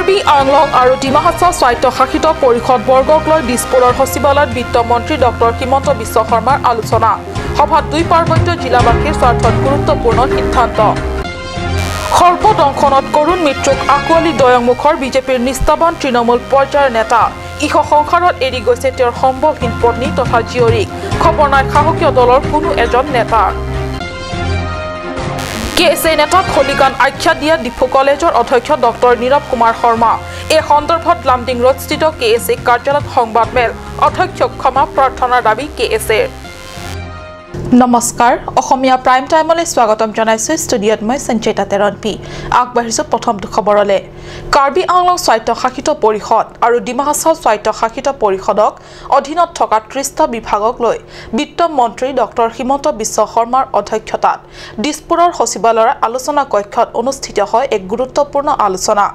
কাৰ্বি আংলং আৰু ডিমা হাছাও স্বায়ত্তশাসিত পৰিষদ বৰ্গক লৈ দিছপুৰৰ সচিবালয়ত বিত্তমন্ত্ৰী ডক্টৰ হিমন্ত বিশ্ব শৰ্মাৰ আলোচনা। সভাত দুই পাৰ্বত্য জিলাবাসীৰ স্বাৰ্থত গুৰুত্বপূৰ্ণ সিদ্ধান্ত। সৰ্পদংশনত কৰুণ মৃত্যুক আঁকোৱালি দয়ংমুখৰ বিজেপিৰ নিষ্ঠাবান তৃণমূল পৰ্যায়ৰ নেতা। ইহ সংসাৰত এৰি গৈছে তেওঁৰ সম্বলহীন পত্নী তথা জীয়ৰীক। খবৰ নাই শাসকীয় দলৰ কোনো এজন নেতাৰ। কে এছ এ নেতাক হলিগান আখ্যা দিয়া ডিফু কলেজৰ অধ্যক্ষ ডক্টৰ নীৰৱ কুমাৰ শৰ্মা। এই সন্দৰ্ভত লামডিং ৰোডস্থিত কে এছ এ কাৰ্যালয়ত সংবাদমেল। অধ্যক্ষক ক্ষমা প্ৰাৰ্থনাৰ দাবী কে এছ এৰ। নমস্কাৰ, অসমীয়া প্ৰাইম টাইমলৈ স্বাগতম জনাইছোঁ। ষ্টুডিঅ'ত মই সঞ্চয়িতা তেৰণপি। আগবাঢ়িছোঁ প্ৰথমটো খবৰলৈ। কাৰ্বি আংলং স্বায়ত্তশাসিত পৰিষদ আৰু ডিমা হাছাও স্বায়ত্তশাসিত পৰিষদক অধীনত থকা 30টা বিভাগক লৈ বিত্ত মন্ত্ৰী ডক্টৰ হিমন্ত বিশ্ব শৰ্মাৰ অধ্যক্ষতাত দিছপুৰৰ সচিবালয়ৰ আলোচনা কক্ষত অনুষ্ঠিত হয় এক গুৰুত্বপূৰ্ণ আলোচনা।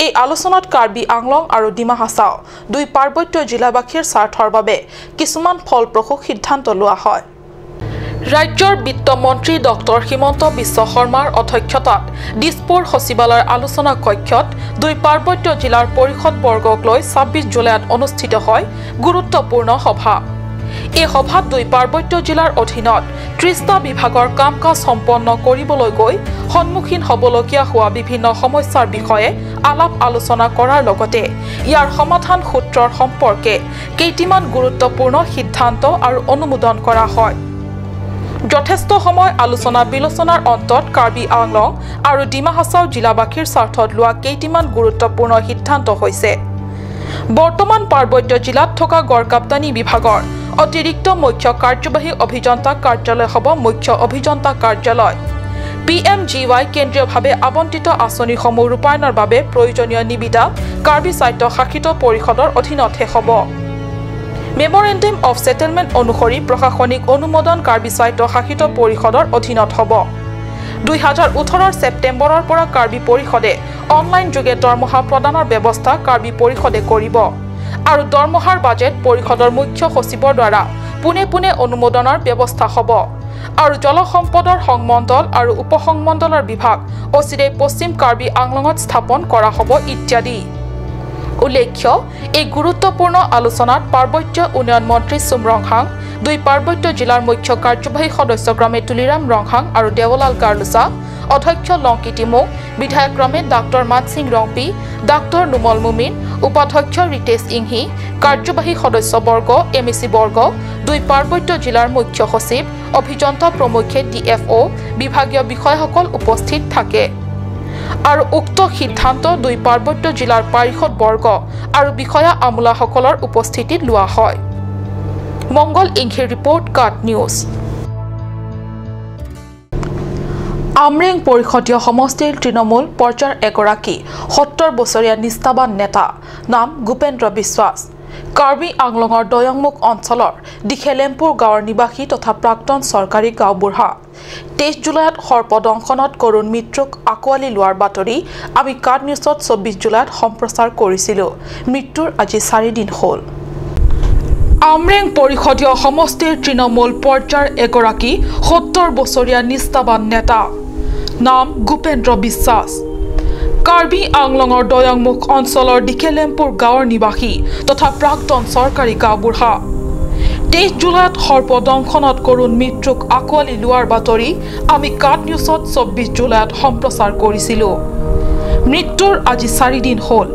এই আলোচনাত কাৰ্বি আংলং আৰু ডিমা হাছাও দুই পাৰ্বত্য জিলাবাসীৰ স্বাৰ্থৰ বাবে কিছুমান ফলপ্ৰসূ সিদ্ধান্ত লোৱা হয়। ৰাজ্যৰ বিত্তমন্ত্ৰী ডক্টৰ হিমন্ত বিশ্ব শৰ্মাৰ অধ্যক্ষতাত দিছপুৰ সচিবালয়ৰ আলোচনা কক্ষত দুই পাৰ্বত্য জিলাৰ পৰিষদ বৰ্গক লৈ 26 জুলাইত অনুষ্ঠিত হয় গুৰুত্বপূৰ্ণ সভা। এই সভাত দুই পাৰ্বত্য জিলাৰ অধীনত 30টা বিভাগৰ কাম কাজ সম্পন্ন কৰিবলৈ গৈ সন্মুখীন হ'বলগীয়া হোৱা বিভিন্ন সমস্যাৰ বিষয়ে আলাপ আলোচনা কৰাৰ লগতে ইয়াৰ সমাধান সূত্ৰৰ সম্পৰ্কে কেইটিমান গুৰুত্বপূৰ্ণ সিদ্ধান্ত আৰু অনুমোদন কৰা হয়। যথেষ্ট সময় আলোচনা বিলোচনাৰ অন্তত কাৰ্বি আংলং আৰু ডিমা হাছাও জিলাবাসীৰ স্বাৰ্থত লোৱা কেইটিমান গুৰুত্বপূৰ্ণ সিদ্ধান্ত হৈছে। বৰ্তমান পাৰ্বত্য জিলাত থকা গড়কাপ্তানি বিভাগৰ অতিৰিক্ত মুখ্য কাৰ্যবাহী অভিযন্তা কাৰ্যালয় হ'ব মুখ্য অভিযন্তা কাৰ্যালয়। পি এম জি ৱাই কেন্দ্ৰীয়ভাৱে আবণ্টিত আঁচনিসমূহ ৰূপায়ণৰ বাবে প্ৰয়োজনীয় নিবিদা কাৰ্বি স্বায়ত্তশাসিত পৰিষদৰ অধীনতহে হ'ব। মেমৰেণ্ডাম অফ ছেটেলমেণ্ট অনুসৰি প্ৰশাসনিক অনুমোদন কাৰ্বি স্বায়ত্তশাসিত পৰিষদৰ অধীনত হ'ব। 2018 ছেপ্টেম্বৰৰ পৰা কাৰ্বি পৰিষদে অনলাইন যোগে দৰমহা প্ৰদানৰ ব্যৱস্থা কাৰ্বি পৰিষদে কৰিব আৰু দৰমহাৰ বাজেট পৰিষদৰ মুখ্য সচিবৰ দ্বাৰা পোনে পোনে অনুমোদনৰ ব্যৱস্থা হ'ব আৰু জলসম্পদৰ সংমণ্ডল আৰু উপসংমণ্ডলৰ বিভাগ অচিৰেই পশ্চিম কাৰ্বি আংলঙত স্থাপন কৰা হ'ব ইত্যাদি। উল্লেখ্য, এই গুৰুত্বপূৰ্ণ আলোচনাত পাৰ্বত্য উন্নয়ন মন্ত্ৰী চুম ৰংহাং, দুই পাৰ্বত্য জিলাৰ মুখ্য কাৰ্যবাহী সদস্য ক্ৰমে তুলিৰাম ৰংহাং আৰু দেৱলাল গাৰ্লোচা, অধ্যক্ষ লংকি টিমুং, বিধায়ক ক্ৰমে ডাক্তৰ মানসিং ৰংপি, ডাক্তৰ নোমল মুমিন, উপাধ্যক্ষ ৰিতেশ ইংহি, কাৰ্যবাহী সদস্যবৰ্গ, এম ই চি বৰ্গ, দুই পাৰ্বত্য জিলাৰ মুখ্য সচিব, অভিযন্তা প্ৰমুখ্যে ডি এফ অ', বিভাগীয় বিষয়াসকল উপস্থিত থাকে আৰু উক্ত সিদ্ধান্ত দুই পাৰ্বত্য জিলাৰ পাৰিষদ বৰ্গ আৰু বিষয়া আমোলাসকলৰ উপস্থিতিত লোৱা হয়। মংগল ইংহিৰ ৰিপৰ্ট, কাট নিউজ। আমৰেং পৰিষদীয় সমষ্টিৰ তৃণমূল পৰ্যায়ৰ এগৰাকী 70 বছৰীয়া নিষ্ঠাবান নেতা, নাম গোপেন্দ্ৰ বিশ্বাস। কাৰ্বি আংলঙৰ দয়ংমুখ অঞ্চলৰ দিখেলেমপুৰ গাঁৱৰ নিবাসী তথা প্ৰাক্তন চৰকাৰী গাঁওবুঢ়া। 23 জুলাইত সৰ্পদংশনত কৰুণ মৃত্যুক আঁকোৱালি লোৱাৰ বাতৰি আমি কাট নিউজত 24 জুলাইত সম্প্ৰচাৰ কৰিছিলোঁ। মৃত্যুৰ আজি 4 দিন হ'ল। আমৰেং পৰিষদীয় সমষ্টিৰ তৃণমূল পৰ্যায়ৰ এগৰাকী 70 বছৰীয়া নিষ্ঠাবান নেতা, নাম গোপেন্দ্ৰ বিশ্বাস। কাৰ্বি আংলঙৰ দয়ংমুখ অঞ্চলৰ দিখেলেমপুৰ গাঁৱৰ নিবাসী তথা প্ৰাক্তন চৰকাৰী গাঁওবুঢ়া। 23 জুলাইত সৰ্পদংশনত কৰুণ মৃত্যুক আঁকোৱালি লোৱাৰ বাতৰি আমি কাট নিউজত 24 জুলাইত সম্প্ৰচাৰ কৰিছিলোঁ। মৃত্যুৰ আজি 4 দিন হ'ল,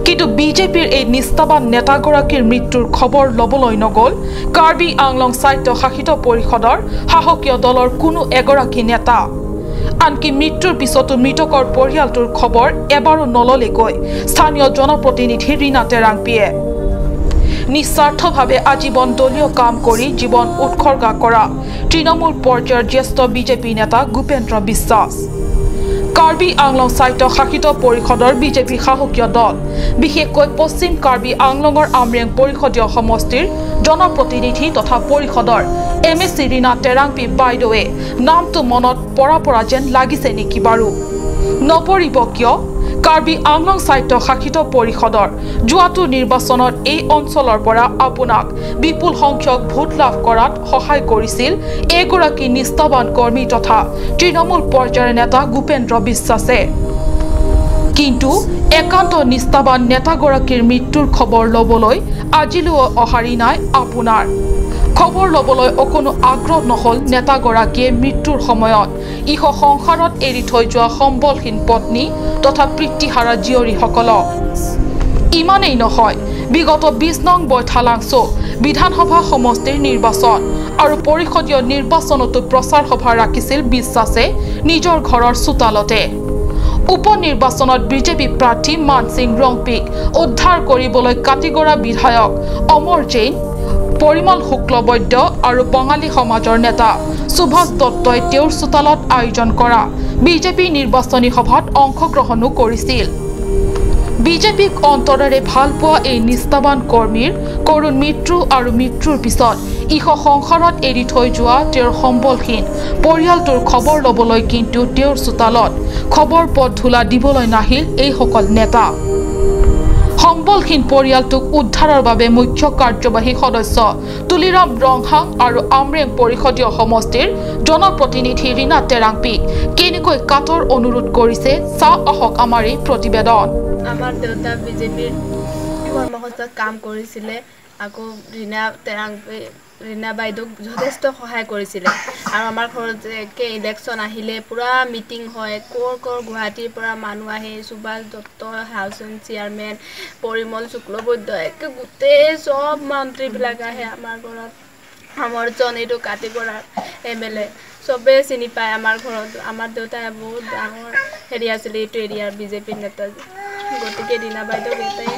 কিন্তু বিজেপিৰ এই নিষ্ঠাবান নেতাগৰাকীৰ মৃত্যুৰ খবৰ ল'বলৈ নগ'ল কাৰ্বি আংলং স্বায়ত্তশাসিত পৰিষদৰ শাসকীয় দলৰ কোনো এগৰাকী নেতা। আনকি মৃত্যুৰ পিছতো মৃতকৰ পৰিয়ালটোৰ খবৰ এবাৰো নল'লেগৈ স্থানীয় জনপ্ৰতিনিধি ৰীণা তেৰাংপিয়ে। নিস্বাৰ্থভাৱে আজীৱন দলীয় কাম কৰি জীৱন উৎসৰ্গা কৰা তৃণমূল পৰ্যায়ৰ জ্যেষ্ঠ বিজেপি নেতা গোপেন্দ্ৰ বিশ্বাস। কাৰ্বি আংলং স্বায়ত্তশাসিত পৰিষদৰ বিজেপি শাসকীয় দল, বিশেষকৈ পশ্চিম কাৰ্বি আংলঙৰ আমৰেং পৰিষদীয় সমষ্টিৰ জনপ্ৰতিনিধি তথা পৰিষদৰ M A C Rina Terangpi বাইদেৱে নামটো মনত পৰা পৰা যেন লাগিছে নেকি বাৰু? নপৰিব কিয়? কাৰ্বি আংলং স্বায়ত্তশাসিত পৰিষদৰ যোৱাটো নিৰ্বাচনত এই অঞ্চলৰ পৰা আপোনাক বিপুল সংখ্যক ভোট লাভ কৰাত সহায় কৰিছিল এইগৰাকী নিষ্ঠাবান কৰ্মী তথা তৃণমূল পৰ্যায়ৰ নেতা গোপেন্দ্ৰ বিশ্বাসে। কিন্তু একান্ত নিষ্ঠাবান নেতাগৰাকীৰ মৃত্যুৰ খবৰ ল'বলৈ আজিলৈও অহাৰি নাই আপোনাৰ। খবৰ ল'বলৈ অকণো আগ্ৰহ নহ'ল নেতাগৰাকীয়ে মৃত্যুৰ সময়ত ইহ সংসাৰত এৰি থৈ যোৱা সম্বলহীন পত্নী তথা পিতৃহাৰা জীয়ৰীসকলক। ইমানেই নহয়, বিগত 20 নং বৈঠালাংছ' বিধানসভা সমষ্টিৰ নিৰ্বাচন আৰু পৰিষদীয় নিৰ্বাচনতো প্ৰচাৰ সভা ৰাখিছিল বিশ্বাসে নিজৰ ঘৰৰ চোতালতে। উপ নিৰ্বাচনত বিজেপি প্ৰাৰ্থী মানসিং ৰংপিক উদ্ধাৰ কৰিবলৈ কাটিগড়া বিধায়ক অমৰ জৈন, পৰিমল শুক্লবৈদ্য আৰু বঙালী সমাজৰ নেতা সুভাষ দত্তই তেওঁৰ চোতালত আয়োজন কৰা বিজেপি নিৰ্বাচনী সভাত অংশগ্ৰহণো কৰিছিল। বিজেপিক অন্তৰেৰে ভাল পোৱা এই নিষ্ঠাবান কৰ্মীৰ কৰুণ মৃত্যু আৰু মৃত্যুৰ পিছত ইহ সংসাৰত এৰি থৈ যোৱা তেওঁৰ সম্বলহীন পৰিয়ালটোৰ খবৰ ল'বলৈ কিন্তু তেওঁৰ চোতালত খবৰ পথ ধূলা দিবলৈ নাহিল এইসকল নেতা। সম্বলহীন পৰিয়ালটোক উদ্ধাৰৰ বাবে মুখ্য কাৰ্যবাহী সদস্য তুলিৰাম ৰংহাং আৰু আমৰেং পৰিষদীয় সমষ্টিৰ জনপ্ৰতিনিধি ৰীণা তেৰাংপিক কেনেকৈ কাতৰ অনুৰোধ কৰিছে চাওঁ আহক আমাৰ এই প্ৰতিবেদন। আমাৰ দেউতা বিজেপিৰ কৰ্মসূচাত কাম কৰিছিলে, আকৌ ৰীণা বাইদেউক যথেষ্ট সহায় কৰিছিলে। আৰু আমাৰ ঘৰত একে ইলেকশ্যন আহিলে পূৰা মিটিং হয়, ক'ৰ ক'ৰ গুৱাহাটীৰ পৰা মানুহ আহে, সুভাষ দত্ত হাউচিং চেয়াৰমেন, পৰিমল শুক্লবৈদ্য, একে গোটেই চব মন্ত্ৰীবিলাক আহে আমাৰ ঘৰত। অমৰজন এইটো কাটিগড়াৰ MLA, চবেই চিনি পায় আমাৰ ঘৰত। আমাৰ দেউতাই বহুত ডাঙৰ হেৰি আছিলে এইটো এৰিয়াৰ বিজেপিৰ নেতা। গতিকে ৰীণা বাইদেউক এটাই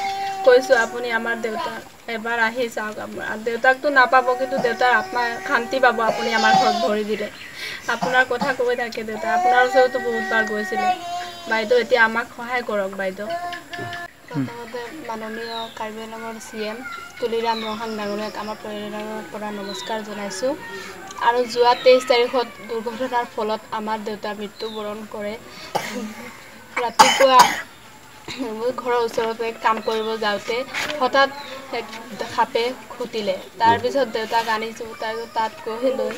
কৈছোঁ, আপুনি আমাৰ দেউতাক এবাৰ আহি চাওক। আপোনাৰ দেউতাকতো নাপাব, কিন্তু দেউতাৰ আত্মা শান্তি পাব আপুনি আমাৰ ঘৰত ভৰি দিলে। আপোনাৰ কথা কৈ থাকে দেউতা, আপোনাৰ ওচৰতো বহুতবাৰ গৈছিলে। বাইদেউ এতিয়া আমাক সহায় কৰক বাইদেউ। প্ৰথমতে মাননীয় কাৰ্বি আংলঙৰ CM Tuliram Ronghang ডাঙৰীয়াক আমাৰ পৰিয়ালৰ পৰা নমস্কাৰ জনাইছোঁ। আৰু যোৱা 23 তাৰিখত দুৰ্ঘটনাৰ ফলত আমাৰ দেউতা মৃত্যুবৰণ কৰে। ৰাতিপুৱা ঘৰৰ ওচৰতে কাম কৰিব যাওঁতে হঠাৎ সাপে খুটিলে। তাৰপিছত দেউতাক আনিছোঁ, তাৰপিছত তাত গৈ লৈ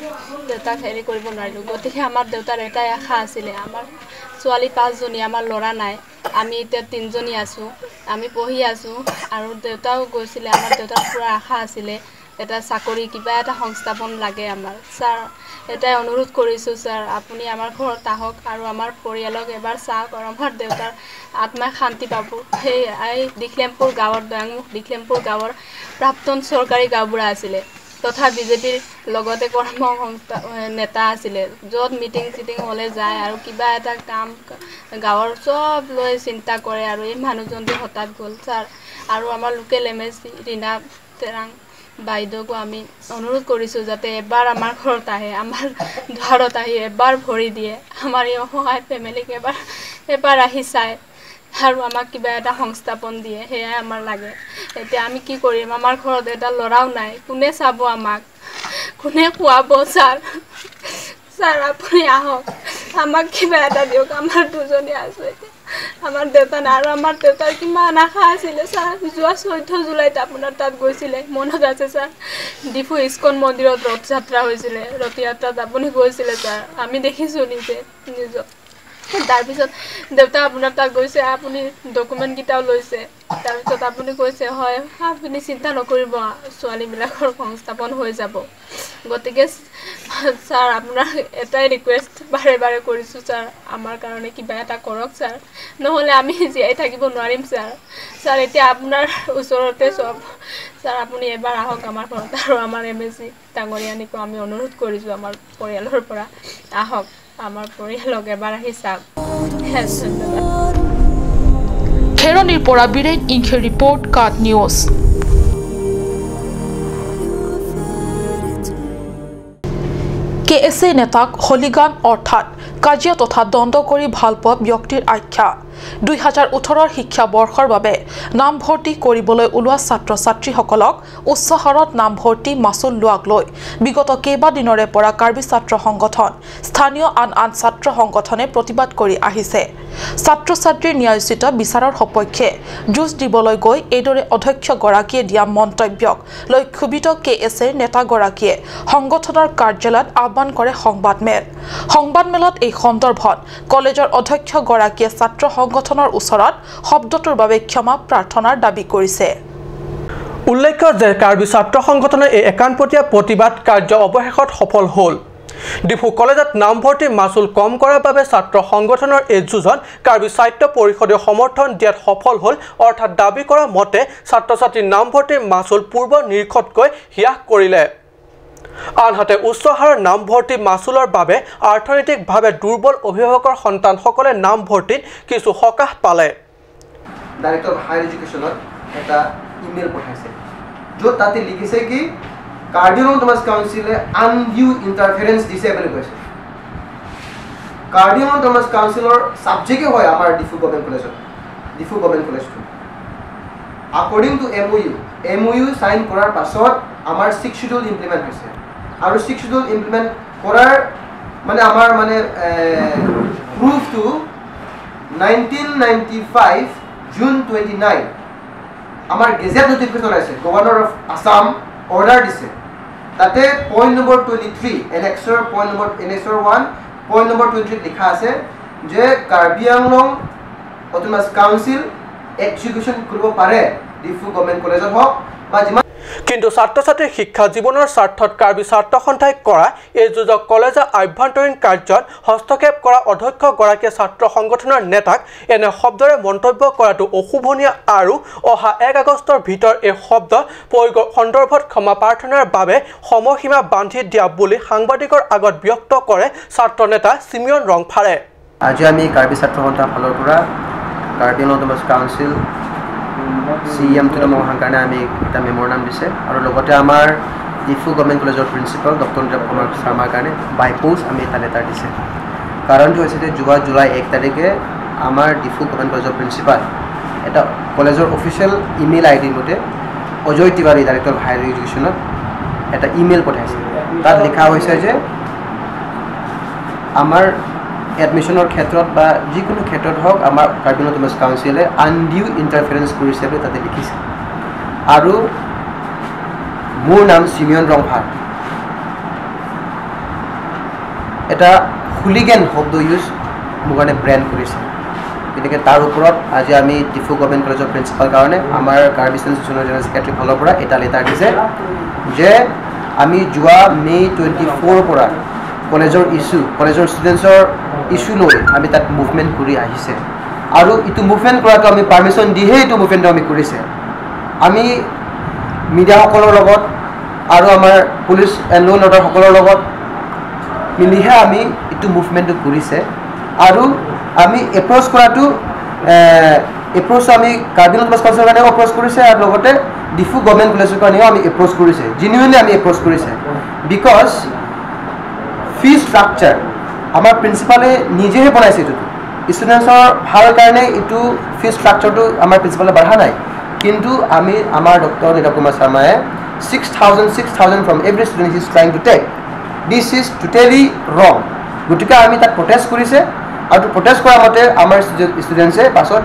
দেউতাক হেৰি কৰিব নোৱাৰিলোঁ। গতিকে আমাৰ দেউতাৰ এটাই আশা আছিলে, আমাৰ ছোৱালী 5জনী, আমাৰ ল'ৰা নাই, আমি এতিয়া 3জনী আছোঁ, আমি পঢ়ি আছোঁ। আৰু দেউতাও গৈছিলে, আমাৰ দেউতাৰ পূৰা আশা আছিলে এটা চাকৰি, কিবা এটা সংস্থাপন লাগে আমাৰ। ছাৰ এটাই অনুৰোধ কৰিছোঁ ছাৰ, আপুনি আমাৰ ঘৰত আহক আৰু আমাৰ পৰিয়ালক এবাৰ চাওক আৰু আমাৰ দেউতাৰ আত্মাই শান্তি পাব। সেই এই দিখলেমপুৰ গাঁৱৰ, দয়াংমুখ দিখলেমপুৰ গাঁৱৰ প্ৰাক্তন চৰকাৰী গাঁওবুঢ়া আছিলে তথা বিজেপিৰ লগতে কৰ্ম সংস্থা নেতা আছিলে। য'ত মিটিং চিটিং হ'লে যায় আৰু কিবা এটা কাম গাঁৱৰ চব লৈ চিন্তা কৰে। আৰু এই মানুহজনটো হঠাৎ গ'ল ছাৰ। আৰু আমাৰ লোকেল MSC Rina Terang বাইদেউকো আমি অনুৰোধ কৰিছোঁ যাতে এবাৰ আমাৰ ঘৰত আহে, আমাৰ দুৱাৰত আহি এবাৰ ভৰি দিয়ে, আমাৰ এই অসহায় ফেমিলিক এবাৰ আহি চায় আৰু আমাক কিবা এটা সংস্থাপন দিয়ে, সেয়াই আমাৰ লাগে। এতিয়া আমি কি কৰিম, আমাৰ ঘৰত এটা ল'ৰাও নাই, কোনে চাব আমাক, কোনে খুৱাব ছাৰ? ছাৰ আপুনি আহক, আমাক কিবা এটা দিয়ক, আমাৰ দুজনী আছোঁ এতিয়া, আমাৰ দেউতা নাই। আৰু আমাৰ দেউতাৰ কিমান আশা আছিলে ছাৰ, যোৱা 14 জুলাইত আপোনাৰ তাত গৈছিলে, মনত আছে ছাৰ? ডিফু ইস্কন মন্দিৰত ৰথযাত্ৰা হৈছিলে, ৰথযাত্ৰাত আপুনি গৈছিলে ছাৰ, আমি দেখিছোঁ নিজে নিজৰ। তাৰপিছত দেউতা আপোনাৰ তাত গৈছে, আপুনি ডকুমেণ্টকেইটাও লৈছে। তাৰপিছত আপুনি কৈছে হয় আপুনি চিন্তা নকৰিব, ছোৱালীবিলাকৰ সংস্থাপন হৈ যাব। গতিকে ছাৰ আপোনাৰ এটাই ৰিকুৱেষ্ট বাৰে বাৰে কৰিছোঁ ছাৰ, আমাৰ কাৰণে কিবা এটা কৰক ছাৰ, নহ'লে আমি জীয়াই থাকিব নোৱাৰিম ছাৰ। ছাৰ এতিয়া আপোনাৰ ওচৰতে চব ছাৰ, আপুনি এবাৰ আহক আমাৰ ঘৰত। আৰু আমাৰ MSC ডাঙৰীয়ানীকো আমি অনুৰোধ কৰিছোঁ আমাৰ পৰিয়ালৰ পৰা, আহক আমাৰ পৰিয়ালক এবাৰ আহি চাওক। ধন্যবাদ। খেৰণিৰ পৰা বীৰেন ইংখেৰ ৰিপৰ্ট, কাট নিউজ। KSA নেতাক হলিগান অৰ্থাৎ কাজিয়া তথা দণ্ড কৰি ভাল পোৱা ব্যক্তিৰ আখ্যা। 2018 শিক্ষাবৰ্ষৰ বাবে নামভৰ্তি কৰিবলৈ ওলোৱা ছাত্ৰ ছাত্ৰীসকলক উচ্চ হাৰত নামভৰ্তি মাচুল লোৱাক লৈ বিগত কেইবাদিনৰে পৰা কাৰ্বি ছাত্ৰ সংগঠন, স্থানীয় আন আন ছাত্ৰ সংগঠনে প্ৰতিবাদ কৰি আহিছে। ছাত্ৰ ছাত্ৰীৰ ন্যায়োচিত বিচাৰৰ সপক্ষে যুঁজ দিবলৈ গৈ এইদৰে অধ্যক্ষগৰাকীয়ে দিয়া মন্তব্যক লৈ ক্ষোভিত কে এছ এৰ নেতাগৰাকীয়ে সংগঠনৰ কাৰ্যালয়ত আহ্বান কৰে সংবাদমেল। সংবাদমেলত এই সন্দৰ্ভত কলেজৰ অধ্যক্ষগৰাকীয়ে ছাত্ৰ সংগঠনৰ ওচৰত শব্দটোৰ বাবে ক্ষমা প্ৰাৰ্থনাৰ দাবী কৰিছে। উল্লেখ্য যে কাৰ্বি ছাত্ৰ সংগঠনৰ এই একাণপতীয়া প্ৰতিবাদ কাৰ্য অৱশেষত সফল হ'ল। ডিফু কলেজত নামভৰ্তি মাচুল কম কৰাৰ বাবে ছাত্ৰ সংগঠনৰ এই যুঁজত কাৰ্বি সাহিত্য পৰিষদে সমৰ্থন দিয়াত সফল হ'ল। অৰ্থাৎ দাবী কৰা মতে ছাত্ৰ ছাত্ৰীৰ নামভৰ্তিৰ মাচুল পূৰ্ব নিৰীক্ষতকৈ হ্ৰাস কৰিলে। আনহাতে উচ্চ হাৰৰ নামভৰ্তি মাচুলৰ বাবে অৰ্থনৈতিকভাৱে দুৰ্বল অভিভাৱকৰ সন্তানসকলে নামভৰ্তিত কিছু সকাহ পালে। ডাইৰেক্টৰ অফ হায়াৰ এডুকেশ্যনত এটা ইমেইল পঠাইছে, য'ত তাতে লিখিছে কি কাৰ্বি অট'নমাছ কাউন্সিলে আনডিউ ইণ্টাৰফেৰেঞ্চ দিছে বুলি কৈছে। কাৰ্বি অট'নমাছ কাউন্সিলৰ ছাবজেক্টে হয় আমাৰ ডিফু গভৰ্ণমেণ্ট কলেজত, ডিফু গভৰ্ণমেণ্ট কলেজটো according to M O U sign কৰাৰ পাছত আমাৰ ছিক্স শ্বিডিউল ইমপ্লিমেণ্ট হৈছে। আৰু ছিক্স শ্বিডিউল ইমপ্লিমেণ্ট কৰাৰ মানে আমাৰ মানে প্ৰুফটো 1995 জুন 29 আমাৰ গেজেট নটিফিকেশ্যন ওলাইছে, গভৰ্ণৰ অফ আছাম অৰ্ডাৰ দিছে। তাতে পইণ্ট নম্বৰ 23 এনেক্সৰ পইণ্ট নম্বৰ এনেক্সৰ 1 পইণ্ট নম্বৰ 23 লিখা আছে যে Karbi Anglong autonomous council execution কৰিব পাৰে ডিফু গভৰ্ণমেণ্ট কলেজত হওক বা যিমান। কিন্তু ছাত্ৰ ছাত্ৰীৰ শিক্ষা জীৱনৰ স্বাৰ্থত কাৰ্বি ছাত্ৰ সন্থাই কৰা এই যুঁজক কলেজৰ আভ্যন্তৰীণ কাৰ্যত হস্তক্ষেপ কৰা অধ্যক্ষগৰাকীয়ে ছাত্ৰ সংগঠনৰ নেতাক এনে শব্দৰে মন্তব্য কৰাটো অশোভনীয় আৰু অহা 1 আগষ্টৰ ভিতৰত এই শব্দ প্ৰয়োগৰ সন্দৰ্ভত ক্ষমা প্ৰাৰ্থনাৰ বাবে সময়সীমা বান্ধি দিয়া বুলি সাংবাদিকৰ আগত ব্যক্ত কৰে ছাত্ৰ নেতা চিমিয়ন ৰংফাৰে। আজি আমি কাৰ্বি ছাত্ৰ সন্থাৰ ফালৰ পৰা Karbi autonomous council C M Tulam মহাশয়ৰ কাৰণে আমি এটা মেম'ৰেণ্ডাম দিছে আৰু লগতে আমাৰ ডিফু গভৰ্ণমেণ্ট কলেজৰ প্ৰিন্সিপাল ডক্টৰ নীৰৱ কুমাৰ শৰ্মাৰ কাৰণে বাই পোষ্ট আমি এটা লেটাৰ দিছে। কাৰণটো হৈছে যে যোৱা জুলাই 1 তাৰিখে আমাৰ ডিফু গভৰ্ণমেণ্ট কলেজৰ প্ৰিন্সিপাল এটা কলেজৰ অফিচিয়েল ইমেইল আই ডিৰ মতে Ajay Tiwari director of higher এডুকেশ্যনত এটা ইমেইল পঠাইছে। তাত লিখা হৈছে যে আমাৰ এডমিশ্যনৰ ক্ষেত্ৰত বা যিকোনো ক্ষেত্ৰত হওক আমাৰ কাৰ্বি অট'নমাছ কাউন্সিলে আনডিউ ইণ্টাৰফেৰেঞ্চ কৰিছে বুলি তাতে লিখিছে। আৰু মোৰ নাম চিমিয়ন ৰংফাৰ, এটা হুলিগেন শব্দ ইউজ মোৰ কাৰণে ব্ৰেণ্ড কৰিছে। গতিকে তাৰ ওপৰত আজি আমি ডিফু গভৰ্ণমেণ্ট কলেজৰ প্ৰিন্সিপাল কাৰণে আমাৰ কাৰ্বি ষ্টুডেণ্টছ এছ'চিয়েশ্যনৰ জেনেৰেল ছেক্ৰেটাৰীৰ ফালৰ পৰা এটা লেটাৰ দিছে যে আমি যোৱা মে' 24 পৰা কলেজৰ ইছ্যু, কলেজৰ ষ্টুডেণ্টছৰ ইছ্যু লৈ আমি তাত মুভমেণ্ট কৰি আহিছে আৰু এইটো মুভমেণ্ট কৰাটো আমি পাৰ্মিশ্যন দিহে এইটো মুভমেণ্টটো আমি কৰিছে। আমি মিডিয়াসকলৰ লগত আৰু আমাৰ পুলিচ এণ্ড ল' এণ্ড অৰ্ডাৰসকলৰ লগত মিলিহে আমি এইটো মুভমেণ্টটো কৰিছে। আৰু আমি এপ্ৰ'চ কৰাটো এপ্ৰ'চ আমি কাৰ্বি অট'নমাছ কাউন্সিলৰ কাৰণেও এপ্ৰ'চ কৰিছে আৰু লগতে ডিফু গভৰ্ণমেণ্ট কলেজৰ কাৰণেও আমি এপ্ৰ'চ কৰিছে, জেনুইনলি আমি এপ্ৰ'চ কৰিছে। Because fee structure আমাৰ প্ৰিন্সিপালে নিজেহে বনাইছে, এইটো ষ্টুডেণ্টছৰ ভাল কাৰণে এইটো ফি ষ্ট্ৰাকচাৰটো আমাৰ প্ৰিন্সিপালে বাঢ়া নাই। কিন্তু আমি আমাৰ ডক্টৰ নীৰৱ কুমাৰ শৰ্মাই 6,000 from every student is trying to take, this is totally wrong. গতিকে আমি তাত প্ৰটেষ্ট কৰিছে আৰু প্ৰটেষ্ট কৰাৰ মতে আমাৰ ষ্টুডেণ্টছে পাছত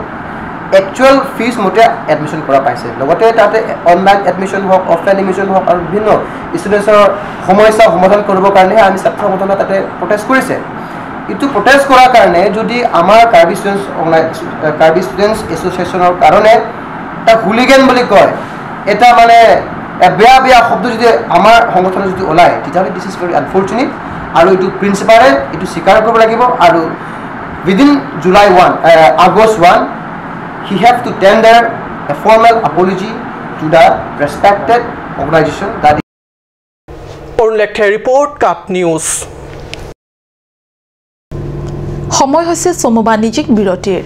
একচুৱেল ফিজ মতে এডমিশ্যন কৰা পাইছে। লগতে তাতে অনলাইন এডমিশ্যন হওক, অফলাইন এডমিশ্যন হওক আৰু বিভিন্ন ষ্টুডেণ্টছৰ সমস্যা সমাধান কৰিবৰ কাৰণেহে আমি ছাত্ৰ সংগঠনে তাতে প্ৰটেষ্ট কৰিছে। এইটো প্ৰটেষ্ট কৰাৰ কাৰণে যদি আমাৰ কাৰ্বি ষ্টুডেণ্টছ এছ'চিয়েশ্যনৰ কাৰণে এটা হুলিগেন বুলি কয়, এটা মানে বেয়া বেয়া শব্দ যদি আমাৰ সংগঠনত যদি ওলায়, তেতিয়াহ'লে this is very unfortunate. আৰু এইটো প্ৰিন্সিপালে এইটো স্বীকাৰ কৰিব লাগিব আৰু within July 1, August 1 he have to tender a formal apology to the respected organization that Arun Lekhe report, Cup News. সময় হৈছে চমু বাণিজ্যিক বিৰতিৰ।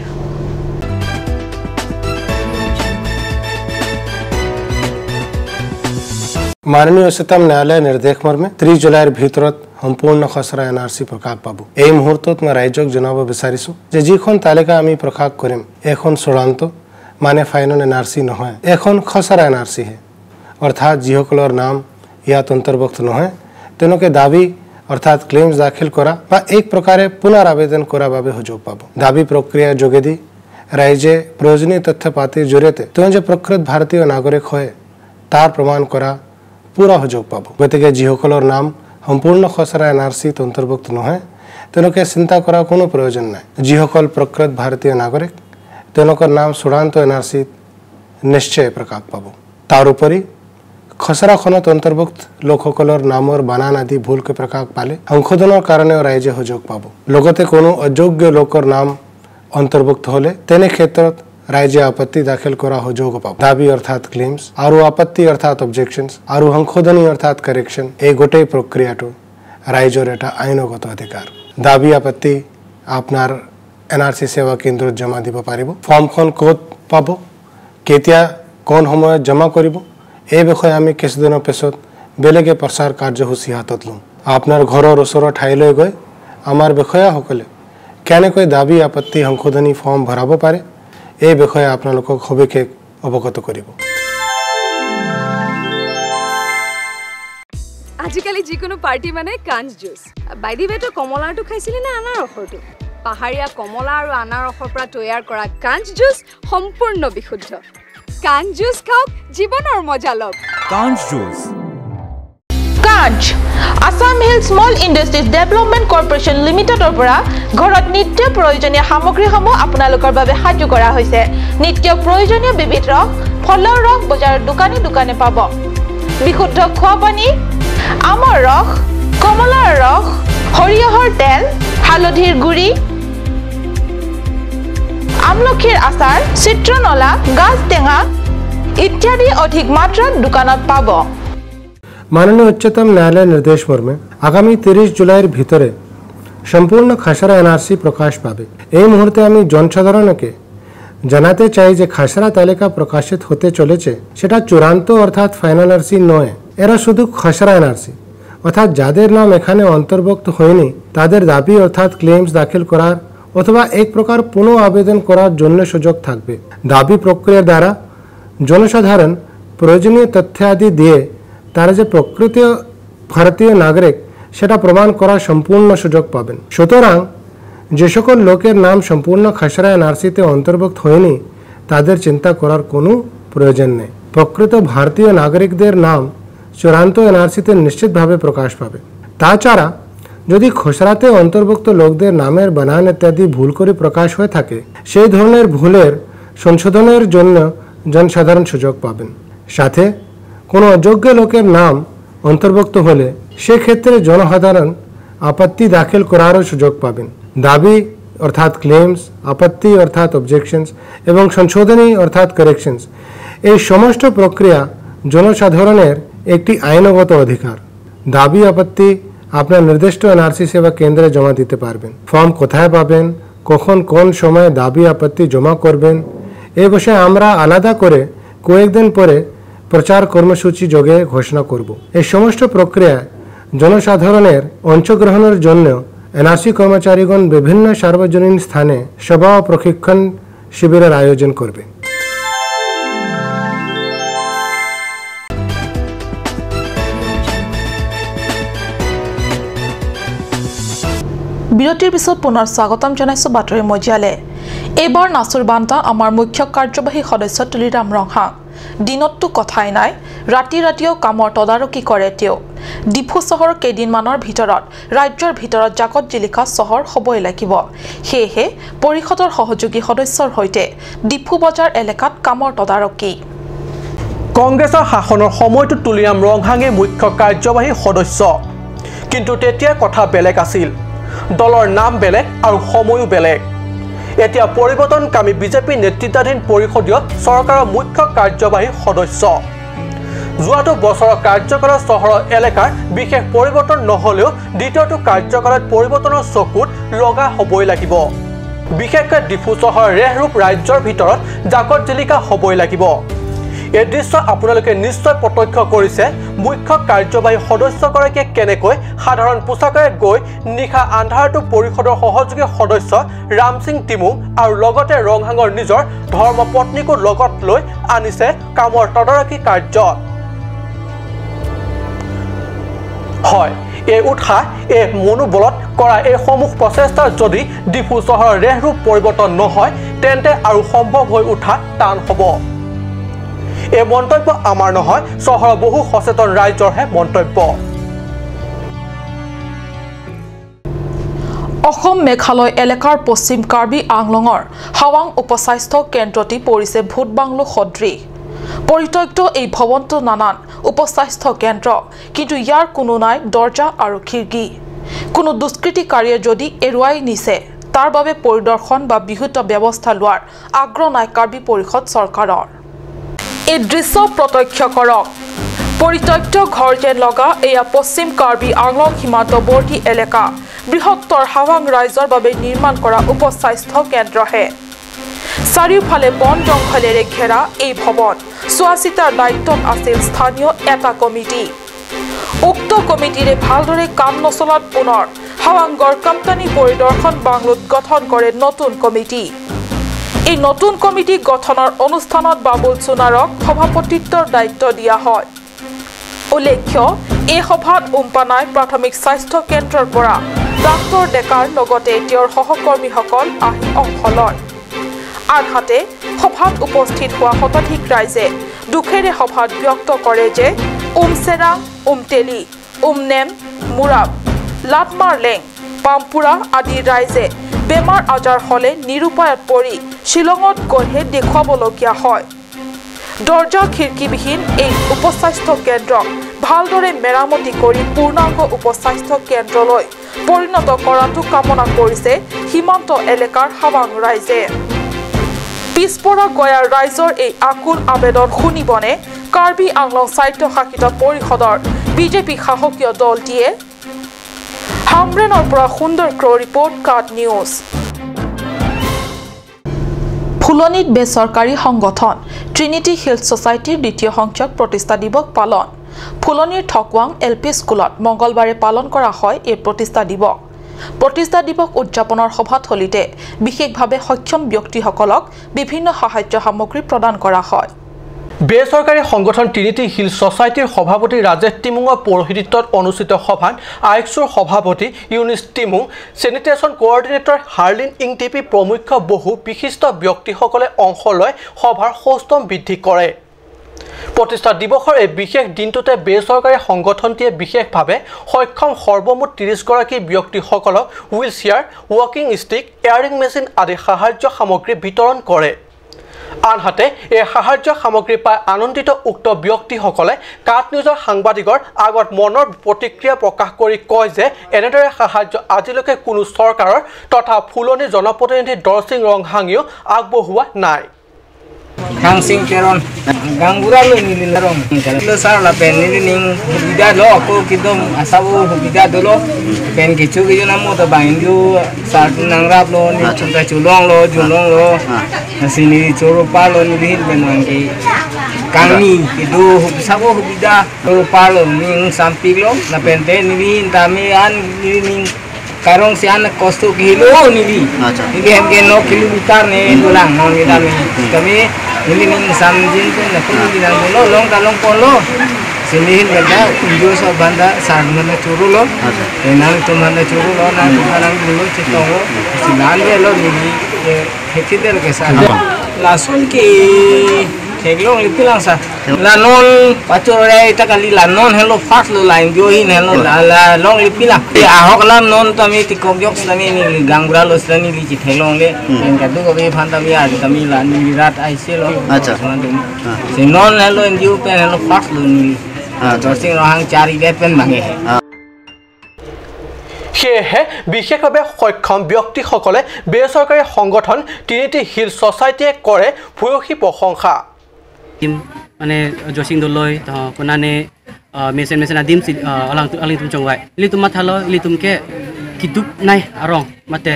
মাননীয় উচ্চতম ন্যায়ালয়ৰ নিৰ্দেশ মৰ্মে 30 জুলাইৰ ভিতৰত সম্পূৰ্ণ খচৰা এন আৰ চি প্ৰকাশ পাব। এই মুহূৰ্তত মই ৰাইজক জনাব বিচাৰিছোঁ যে যিখন তালিকা আমি প্ৰকাশ কৰিম এখন চূড়ান্ত মানে ফাইনেল এন আৰ চি নহয়, এখন খচৰা এন আৰ চিহে। অৰ্থাৎ যিসকলৰ নাম ইয়াত অন্তৰ্ভুক্ত নহয় তেওঁলোকে দাবী অৰ্থাৎ ক্লেইমছ দাখিল কৰা বা এক প্ৰকাৰে পুনৰ আবেদন কৰাৰ বাবে সুযোগ পাব। দাবী প্ৰক্ৰিয়াৰ যোগেদি ৰাইজে প্ৰয়োজনীয় তথ্য পাতিৰ জৰিয়তে তেওঁ যে প্ৰকৃত ভাৰতীয় নাগৰিক হয় তাৰ প্ৰমাণ কৰা পুৰা সুযোগ পাব। গতিকে যিসকলৰ নাম সম্পূৰ্ণ খচৰা এন আৰ চিত অন্তৰ্ভুক্ত নহয় তেওঁলোকে চিন্তা কৰাৰ কোনো প্ৰয়োজন নাই। যিসকল প্ৰকৃত ভাৰতীয় নাগৰিক তেওঁলোকৰ নাম চূড়ান্ত এন আৰ চিত নিশ্চয় প্ৰকাশ পাব। তাৰোপৰি খচৰাখনত অন্তৰ্ভুক্ত লোকসকলৰ নামৰ বানান আদি ভুলকৈ প্ৰকাশ পালে সংশোধনৰ কাৰণেও ৰাইজে সুযোগ পাব। লগতে কোনো অযোগ্য লোকৰ নাম অন্তৰ্ভুক্ত হ'লে তেনে ক্ষেত্ৰত ৰাইজে আপত্তি দাখিল কৰা সুযোগ পাব। দাবী অৰ্থাৎ ক্লেইমছ আৰু আপত্তি অৰ্থাৎ অবজেকশ্যনছ আৰু সংশোধনী অৰ্থাৎ কাৰেকশ্যন এই গোটেই প্ৰক্ৰিয়াটো ৰাইজৰ এটা আইনগত অধিকাৰ। দাবী আপত্তি আপোনাৰ এন আৰ চি সেৱা কেন্দ্ৰত জমা দিব পাৰিব। ফৰ্মখন ক'ত পাব, কেতিয়া, কোন সময়ত জমা কৰিব এই বিষয়ে আমি কিছুদিনৰ পিছত বেলেগে প্ৰচাৰ কাৰ্যসূচী হাতত ল'ম। আপোনাৰ ঘৰৰ ওচৰৰ ঠাইলৈ গৈ আমাৰ বিষয়াসকলে কেনেকৈ দাবী আপত্তি সংশোধনী ফৰ্ম ভৰাব পাৰে এই বিষয়ে আপোনালোকক সবিশেষ অৱগত কৰিব। আজিকালি যিকোনো পাৰ্টি মানে কাঞ্চ জুচ। বাই the ৱে, তই কমলাৰটো খাইছিলি নে আনাৰসৰটো? পাহাৰীয়া কমলা আৰু আনাৰসৰ পৰা তৈয়াৰ কৰা কাঞ্চ জুচ সম্পূৰ্ণ বিশুদ্ধ। কাঞ্চ জুচ খাওক, জীৱনৰ মজা লওক। কাঞ্চ juice. Kanch Assam hill small industries development corporation লিমিটেডৰ পৰা ঘৰত নিত্য প্ৰয়োজনীয় সামগ্ৰীসমূহ আপোনালোকৰ বাবে সাজু কৰা হৈছে। নিত্য প্ৰয়োজনীয় বিবিধ ৰস, ফলৰ ৰস বজাৰৰ দোকানে দোকানে পাব। বিশুদ্ধ খোৱা পানী, আমৰ ৰস, কমলাৰ ৰস, সৰিয়হৰ তেল, হালধিৰ গুড়ি, আমলখিৰ আচাৰ, চিত্ৰনলা, গাজ টেঙা ইত্যাদি অধিক মাত্ৰাত দোকানত পাব। মাননীয় উচ্চতম ন্যায়ালয়ের নির্দেশ মর্মে আগামী 30 জুলাইয়ের ভিতরে সম্পূর্ণ খসড়া এনআরসি প্রকাশ পাবে। এই মুহূর্তে আমি জনসাধারণকে জানাতে চাই যে খসড়া তালিকা প্রকাশিত হতে চলেছে সেটা চূড়ান্ত অর্থাৎ ফাইনাল আরসি নয়, এরা শুধু খসড়া এনআরসি, অর্থাৎ যাদের নাম এখানে অন্তর্ভুক্ত হয়নি তাদের দাবি অর্থাৎ ক্লেমস দাখিল করার অথবা এক প্রকার পুনঃ আবেদন করার জন্য সুযোগ থাকবে। দাবি প্রক্রিয়ার দ্বারা জনসাধারণ প্রয়োজনীয় তথ্যাদি দিয়ে তারা যে প্রকৃত ভারতীয় নাগরিক সেটা প্রমাণ করার সম্পূর্ণ সুযোগ পাবেন। সুতরাং যে সকল লোকের নাম সম্পূর্ণ খসড়া এনআরসিতে অন্তর্ভুক্ত হয়নি তাদের চিন্তা করার কোনো প্রয়োজন নেই। প্রকৃত ভারতীয় নাগরিকদের নাম চূড়ান্ত এনআরসিতে নিশ্চিতভাবে প্রকাশ পাবে। তাছাড়া যদি খসড়াতে অন্তর্ভুক্ত লোকদের নামের বানান ইত্যাদি ভুল করে প্রকাশ হয়ে থাকে সেই ধরনের ভুলের সংশোধনের জন্য জনসাধারণ সুযোগ পাবেন। সাথে কোনো অযোগ্য লোকের নাম অন্তর্ভুক্ত হলে সেক্ষেত্রে জনসাধারণ আপত্তি দাখিল করারও সুযোগ পাবেন। দাবি অর্থাৎ ক্লেমস, আপত্তি অর্থাৎ অবজেকশনস এবং সংশোধনী অর্থাৎ কারেকশনস এই সমস্ত প্রক্রিয়া জনসাধারণের একটি আইনগত অধিকার। দাবি আপত্তি আপনার নির্দিষ্ট এনআরসি সেবা কেন্দ্রে জমা দিতে পারবেন। ফর্ম কোথায় পাবেন, কখন কোন সময়ে দাবি আপত্তি জমা করবেন এ বিষয়ে আমরা আলাদা করে কয়েকদিন পরে প্রচার কর্মসূচি যোগে ঘোষণা করব। এই সমস্ত প্রক্রিয়ায় জনসাধারণের অংশগ্রহণের জন্য এনআরসি কর্মচারীগণ বিভিন্ন সার্বজনীন স্থানে সভা ও প্রশিক্ষণ শিবিরের আয়োজন করবে। বিৰতিৰ পিছত পুনৰ স্বাগতম জনাইছো বাতৰি মজিয়ালে। এইবাৰ নাচুৰ বান্তা আমাৰ মুখ্য কাৰ্যবাহী সদস্য তুলিৰাম ৰংহাং। দিনততো কথাই নাই, ৰাতি ৰাতিও কামৰ তদাৰকী কৰে তেওঁ। ডিফু চহৰ কেইদিনমানৰ ভিতৰত ৰাজ্যৰ ভিতৰত জাকত জিলিকা চহৰ হ'বই লাগিব। সেয়েহে পৰিষদৰ সহযোগী সদস্যৰ সৈতে ডিফু বজাৰ এলেকাত কামৰ তদাৰকী। কংগ্ৰেছৰ শাসনৰ সময়তো তুলিৰাম ৰংহাঙে মুখ্য কাৰ্যবাহী সদস্য, কিন্তু তেতিয়া কথা বেলেগ আছিল। দলৰ নাম বেলেগ আৰু সময়ো বেলেগ। এতিয়া পৰিৱৰ্তনকামী বিজেপি নেতৃত্বাধীন পৰিষদীয় চৰকাৰৰ মুখ্য কাৰ্যবাহী সদস্য। যোৱাটো বছৰৰ কাৰ্যকালত চহৰৰ এলেকাৰ বিশেষ পৰিৱৰ্তন নহ'লেও দ্বিতীয়টো কাৰ্যকালত পৰিৱৰ্তনৰ চকুত লগা হ'বই লাগিব। বিশেষকৈ ডিফু চহৰৰ ৰেহৰূপ ৰাজ্যৰ ভিতৰত জাকত জিলিকা হ'বই লাগিব। এই দৃশ্য আপোনালোকে নিশ্চয় প্ৰত্যক্ষ কৰিছে। মুখ্য কাৰ্যবাহী সদস্যগৰাকীয়ে কেনেকৈ সাধাৰণ পোছাকেৰে গৈ নিশা আন্ধাৰটো পৰিষদৰ সহযোগী সদস্য ৰামসিং টিমুং আৰু লগতে ৰংহাঙৰ নিজৰ ধৰ্মপত্নীকো লগত লৈ আনিছে কামৰ তদাৰকী কাৰ্যত। হয়, এই উৎসাহ, এই মনোবলত কৰা এইসমূহ প্ৰচেষ্টাৰ যদি ডিফু চহৰৰ ৰেহৰূপ পৰিৱৰ্তন নহয় তেন্তে আৰু সম্ভৱ হৈ উঠা টান হ'ব। এই মন্তব্য আমাৰ নহয়, চহৰৰ বহু সচেতন ৰাইজৰহে মন্তব্য। অসম মেঘালয় এলেকাৰ পশ্চিম কাৰ্বি আংলঙৰ হাৱাং উপস্বাস্থ্য কেন্দ্ৰটি পৰিছে ভূত বাংলো সদৃশ। পৰিত্যক্ত এই ভৱনটো নানান উপস্বাস্থ্য কেন্দ্ৰ, কিন্তু ইয়াৰ কোনো নাই দৰ্জা আৰু খিৰিকী। কোনো দুষ্কৃতিকাৰীয়ে যদি এৰুৱাই নিছে তাৰ বাবে পৰিদৰ্শন বা বিহিত ব্যৱস্থা লোৱাৰ আগ্ৰহ নাই কাৰ্বি পৰিষদ চৰকাৰৰ। এই দৃশ্য প্ৰত্যক্ষ কৰক। পৰিত্যক্ত ঘৰ যেন লগা এয়া পশ্চিম কাৰ্বি আংলং সীমান্তৱৰ্তী এলেকা বৃহত্তৰ হাৱাং ৰাইজৰ বাবে নিৰ্মাণ কৰা উপস্বাস্থ্য কেন্দ্ৰহে। চাৰিওফালে বন জংঘলেৰে ঘেৰা এই ভৱন চোৱাচিতাৰ দায়িত্বত আছিল স্থানীয় এটা কমিটি। উক্ত কমিটিৰে ভালদৰে কাম নচলাত পুনৰ হাৱাংগড় কোম্পানী পৰিদৰ্শন বাংলোত গঠন কৰে নতুন কমিটি। এই নতুন কমিটি গঠনৰ অনুষ্ঠানত বাবুল সোণাৰক সভাপতিত্বৰ দায়িত্ব দিয়া হয়। উল্লেখ্য, এই সভাত উম্পানাই প্ৰাথমিক স্বাস্থ্য কেন্দ্ৰৰ পৰা ডাক্তৰ ডেকাৰ লগতে তেওঁৰ সহকৰ্মীসকল আহি অংশ লয়। আনহাতে সভাত উপস্থিত হোৱা শতাধিক ৰাইজে দুখেৰে সভাত ব্যক্ত কৰে যে উমচেৰাং, উমতেলি, উমনেম, মুৰাব, লাটমাৰলেং, পামপুৰা আদি ৰাইজে বেমাৰ আজাৰ হ'লে নিৰুপায়ত পৰি শ্বিলঙত গৈহে দেখুৱাবলগীয়া হয়। দৰ্জা খিৰিকীবিহীন এই উপস্বাস্থ্য কেন্দ্ৰক ভালদৰে মেৰামতি কৰি পূৰ্ণাংগ উপস্বাস্থ্য কেন্দ্ৰলৈ পৰিণত কৰাটো কামনা কৰিছে সীমান্ত এলেকাৰ হাৱাং ৰাইজে। পিছপৰা গয়াৰ ৰাইজৰ এই আকুল আবেদন শুনিবনে কাৰ্বি আংলং স্বায়ত্তশাসিত পৰিষদৰ বিজেপি শাসকীয় দলটিয়ে? হামৰেনৰ পৰা সুন্দৰ ক্ৰ ৰিপৰ্ট, কাট নিউজ। ফুলনিত বেচৰকাৰী সংগঠন ট্ৰিনিটি হিলছ ছ'চাইটিৰ দ্বিতীয় সংখ্যক প্ৰতিষ্ঠা দিৱস পালন। ফুলনিৰ থকৱাং এল পি স্কুলত মঙ্গলবাৰে পালন কৰা হয় এই প্ৰতিষ্ঠা দিৱস। প্ৰতিষ্ঠা দিৱস উদযাপনৰ সভাথলীতে বিশেষভাৱে সক্ষম ব্যক্তিসকলক বিভিন্ন সাহায্য সামগ্ৰী প্ৰদান কৰা হয়। বেচৰকাৰী সংগঠন ট্ৰিনিটি হিল ছ'চাইটিৰ সভাপতি ৰাজেশ টিমুঙৰ পৌৰোহিত্যত অনুষ্ঠিত সভাত আইক্সুৰ সভাপতি ইউনিছ টিমুং, চেনিটেশ্যন কোঅৰ্ডিনেটৰ হাৰ্লিন ইংটিপি প্ৰমুখ্য বহু বিশিষ্ট ব্যক্তিসকলে অংশ লৈ সভাৰ সৌষ্ঠৱ বৃদ্ধি কৰে। প্ৰতিষ্ঠা দিৱসৰ এই বিশেষ দিনটোতে বেচৰকাৰী সংগঠনটিয়ে বিশেষভাৱে সক্ষম সৰ্বমুঠ 30গৰাকী ব্যক্তিসকলক হুইল চেয়াৰ, ৱাকিং ষ্টিক, এয়াৰিং মেচিন আদি সাহায্য সামগ্ৰী বিতৰণ কৰে। আনহাতে এই সাহায্য সামগ্ৰী পাই আনন্দিত উক্ত ব্যক্তিসকলে কাট নিউজৰ সাংবাদিকৰ আগত মনৰ প্ৰতিক্ৰিয়া প্ৰকাশ কৰি কয় যে এনেদৰে সাহায্য আজিলৈকে কোনো চৰকাৰৰ তথা ফুলনি জনপ্ৰতিনিধি দৰচিং ৰংহাঙেও আগবঢ়োৱা নাই। Kangsing keron gangura lo ni larong lo sar la pen ni ning hubida lo ko kidom asabu hubida dolo pen kichu kichu namo to bangin lu sar nangrap lo ni chunta chulong lo julong lo sini choro pa lo ni hin benang ki kangni kidu sabu hubida choro pa lo ning sampik lo la pen te ni tami an ni ning karong si anak kosto kilo ni li ni hem ke 9 kilometer ne dulang non kita kami ini ning samjin tu na ko ni nang lo long talong polo sini hin banda unjo so banda sarmana churu lo enang tumana churu lo nang tumana lo chitong silan de lo ni kheti del ke sa lasun ki Teglong lipilang sa lanon pachore ita kali lanon hello fast lo line jo hin hello la long lipilang ahok lam non tami tikom yok tami ni gangbra lo tami li teglong le en kadu ko be phan tami ar tami la ni rat aise lo acha se non hello en ju pen hello fast lo ni dorsing rohang chari det pen mange সেয়েহে বিশেষভাৱে সক্ষম ব্যক্তিসকলে বেচৰকাৰী সংগঠন Trinity hill ছ'চাইটিয়ে কৰে ভূয়সী প্ৰশংসা। মানে জসিং দলই কোনানে মেসেন মেসেন আদিম alang aling tum chongwai li tum mathalo li tum ke kidup nai arong mate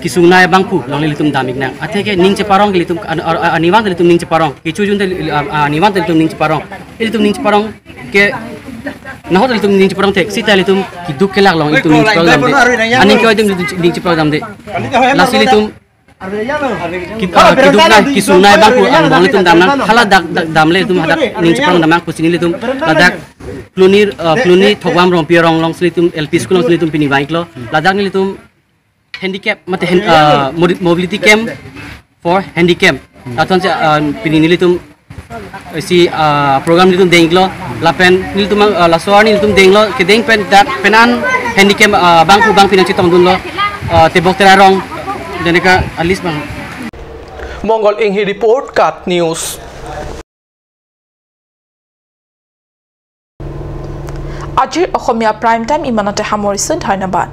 kisung nai bangpu long li tum damik na athe ke ning che parong li tum aniwang li tum ning che parong kichu jun aniwang li tum ning che parong li tum ning che parong ke nahot li tum ning che parong thek sita li tum kidup ke lak long li tum ning che parong dam de aning ke tum ning che parong dam de lasi li tum Kidup nai kisu nai bangku bang litum damnang hala damle tum hadak ning chprang damang kuchini litum ladak plunir pluni thogwam rong pi rong long slitum LP school long slitum pini bang klo ladak ni litum handicap mate mobility camp for handicap athon se pini nilitum si program litum denglo lapen nilitum laswar nilitum denglo ke deng pen dak penan handicap bangku bang pinang chitong dun lo tebok tera rong যেনেকা আলিস bang Mangal Enghi report কাট news. আজিৰ অসমীয়া prime time ইমানতে সামৰিছোঁ, ধন্যবাদ।